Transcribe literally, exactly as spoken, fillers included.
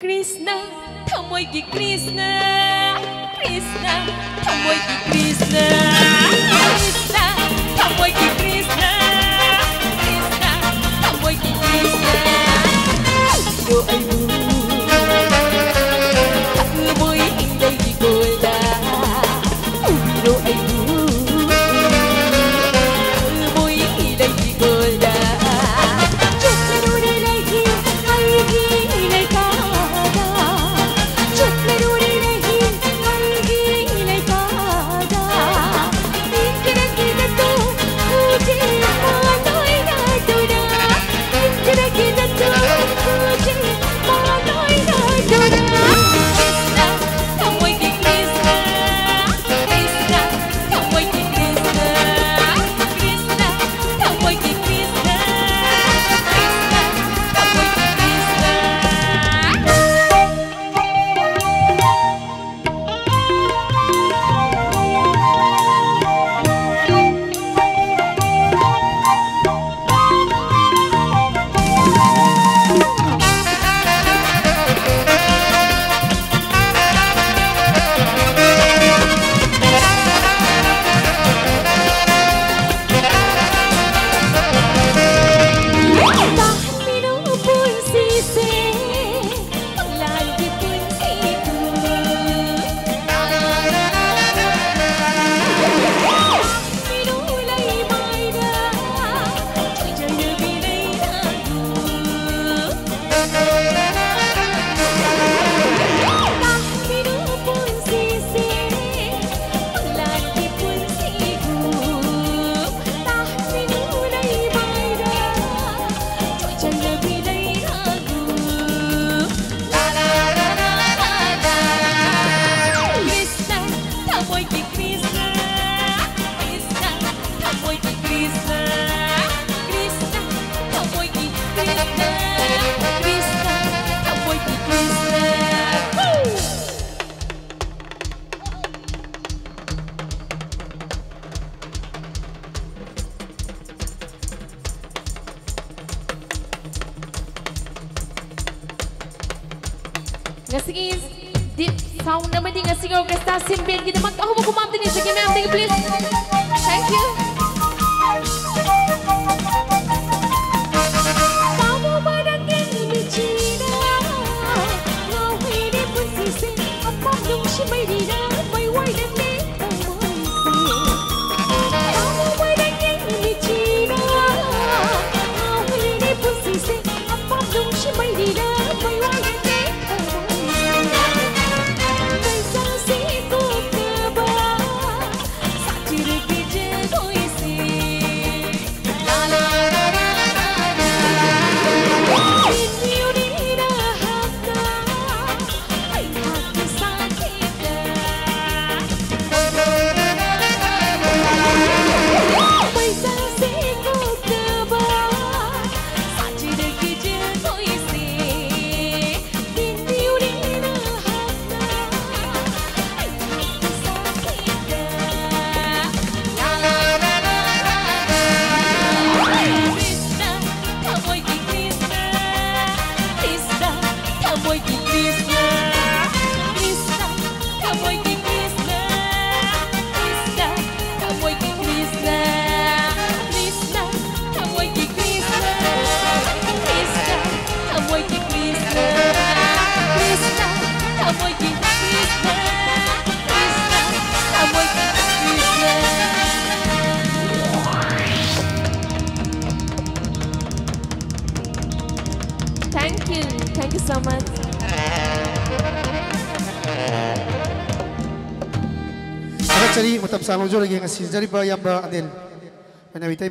ꯀ꯭ꯔꯤꯁꯅ, ꯊꯃꯣꯏꯒꯤ ꯀ꯭ꯔꯤꯁꯅ, ꯀ꯭ꯔꯤꯁꯅ, ꯊꯃꯣꯏꯒꯤ ꯀ꯭ꯔꯤꯁꯅ, ꯀ꯭ꯔꯤꯁꯅ, ꯊꯃꯣꯏꯒꯤ ꯀ꯭ꯔꯤꯁꯅ, ꯀ꯭ꯔꯤꯁꯅ, ꯊꯃꯣꯏꯒꯤ ꯀ꯭ꯔꯤꯁꯅ꯫ ꯎꯕꯤꯔꯣ ꯑꯩꯕꯨ, ꯊꯃꯣꯏ ꯏꯪꯂꯩꯒꯤ ꯀꯣꯜꯗ꯫ ꯎꯕꯤꯔꯣ ꯑꯩꯕꯨ, ꯊꯃꯣꯏ ꯏꯪꯂꯩꯒꯤ ꯀꯣꯜꯗ꯫ ꯆꯠꯂꯔꯣꯏ ꯂꯩꯍꯤ ꯑꯩꯒꯤ ꯂꯩꯀꯥꯗ, ꯆꯠꯂꯔꯣꯏ ꯂꯩꯍꯤ ꯑꯩꯒꯤ ꯂꯩꯀꯥꯗ꯫ ꯉꯁꯤꯒꯤ deep sound ꯑꯃꯗꯤ ꯉꯁꯤꯒꯤ orchestra ꯁꯤꯝꯕꯦꯟꯒꯤꯗꯃꯛꯇ ꯑꯍꯧꯕ ꯈꯨꯃꯥꯝꯗ ꯅꯤꯖꯒꯦ ꯃꯌꯥꯝꯗꯒꯤ, please. Thank you. ꯄꯥꯝꯃꯨꯕꯅ ꯀꯦꯜꯂꯤ ꯃꯤꯠꯁꯤꯗ, ꯉꯥꯎꯍꯩꯔꯦ ꯄꯨꯟꯁꯤꯁꯦ, ꯑꯄꯥꯝ ꯅꯨꯡꯁꯤ ꯃꯩꯔꯤꯅ ꯃꯩ ꯋꯥꯏꯔꯝꯂꯦ ꯊꯃꯣꯏꯁꯦ꯫ ꯄꯥꯝꯃꯨꯕꯅ ꯀꯦꯜꯂꯤ ꯃꯤꯠꯁꯤꯗ, ꯉꯥꯎꯍꯩꯔꯦ ꯄꯨꯟꯁꯤꯁꯦ, ꯑꯄꯥꯝ ꯅꯨꯡꯁꯤ ꯃꯩꯔꯤꯅ ꯃꯩ ꯋꯥꯏꯔꯝꯂꯦ ꯊꯃꯣꯏꯁꯦ꯫ ꯃꯩꯁꯥꯁꯦ ꯀꯣꯛꯇꯕ, ꯁꯥꯊꯤꯔꯒꯦ ꯖꯒꯣꯏꯁꯦ꯫ Thank you. Thank you so much. ꯊꯥꯒꯠꯆꯔꯤ꯫ ꯃꯇꯝ ꯁꯥꯡ ꯂꯧꯖꯔꯒꯦ ꯉꯁꯤ ꯁꯤꯟꯖꯔꯤꯕ ꯏꯌꯥꯝꯕ ꯑꯅꯤꯜ ꯃꯩꯅꯥꯕꯤꯇꯩ꯫